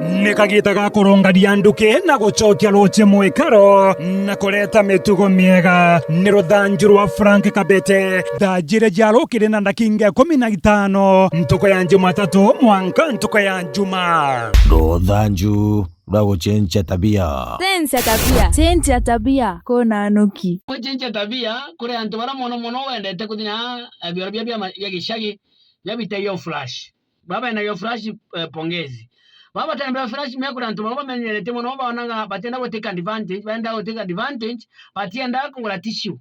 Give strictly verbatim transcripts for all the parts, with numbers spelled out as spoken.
Ni kagiita ga kurungania nduki na gucokia ruuji mwikaro na kureta mitugo miega. Ni ruthanju rwa Frank Kabete. Thaa jiiri cia rukiri na ndakinga ikumi na itano, ntuku ya Jumatatu mwanka ntuku ya Juma. Ruthanju rwa gucenjia tabia. Cenjia tabia. Cenjia tabia. Kuna nuki. Gucenjia tabia kuri antu baria mono mono wendete kuthi na, eh, bioro bia, bia ma-, bia gicagi, bia bita yo flash. Baba ena yo flash, eh, pongezi. Baba tena bia flash me kuri antu baba bamenyerete mono, baonaga batienda gutake advantage, baenda gutake advantage, batienda kugura tissue.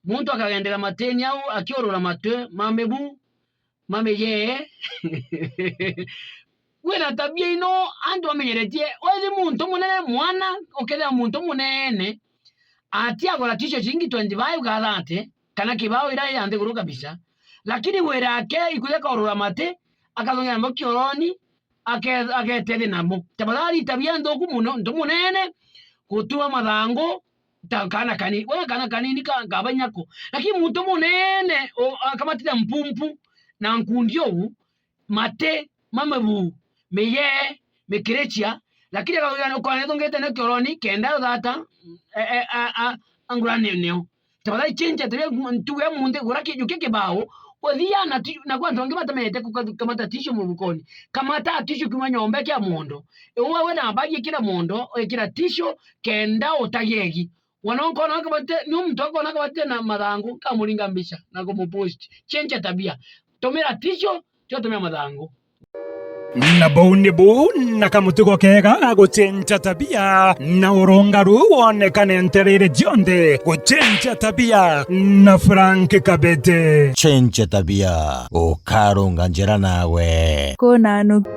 Muntu akagendera mateni au, akiurura matwe, mamibu, mamiyee. Kwina tabia ino antu bamenyeretie, wethi muntu munene mwana, ukethira muntu munene, atiagura tissue ciringi twenty-five ka thirty, kana kibao ira ya nthiguru kabisa. Lakini wira ake ikuja kaurura mati, akathongera nabo kioroni, ake-, agetethia nabo. Tafadhali, tabia nthuku mono, ntu munene, gutuma mathangu, ta kana kanini. Wona kana kanini ka, kaba nyako. Lakini muntu munene, o, akamatithia mpumpu na nkundi uu, mati, mamibu, miyee, mikirichia, lakini akauga, ukona ithungite ni kioroni, kenda uthata, e, e, a, a, angura ni, nio. Tafadhali change tabia, ntuge munthi, gura kiju ki kibao, uthia na ti-, na kwa antu angi batamenyete kuka-, kamata tissue mubukoni. Kamata tissue kuma nyomba kia mondo. Uwe we na bagi kira mondo, ikira tissue, kenda utagiegi. Wana ukona akabate, ni muntu akona akabate na mathangu, kamuringa mbica na kumupost. Change tabia. Tumira tissue, tio tumira mathangu. Na buu ni buu na kamutugo kega ga gucenja tabia, na urungaru wonekane ntereere cionthe. Gucenja tabia na Frank Kabete. Cenja tabia, ukarunga njira nawe. Kuna nuki.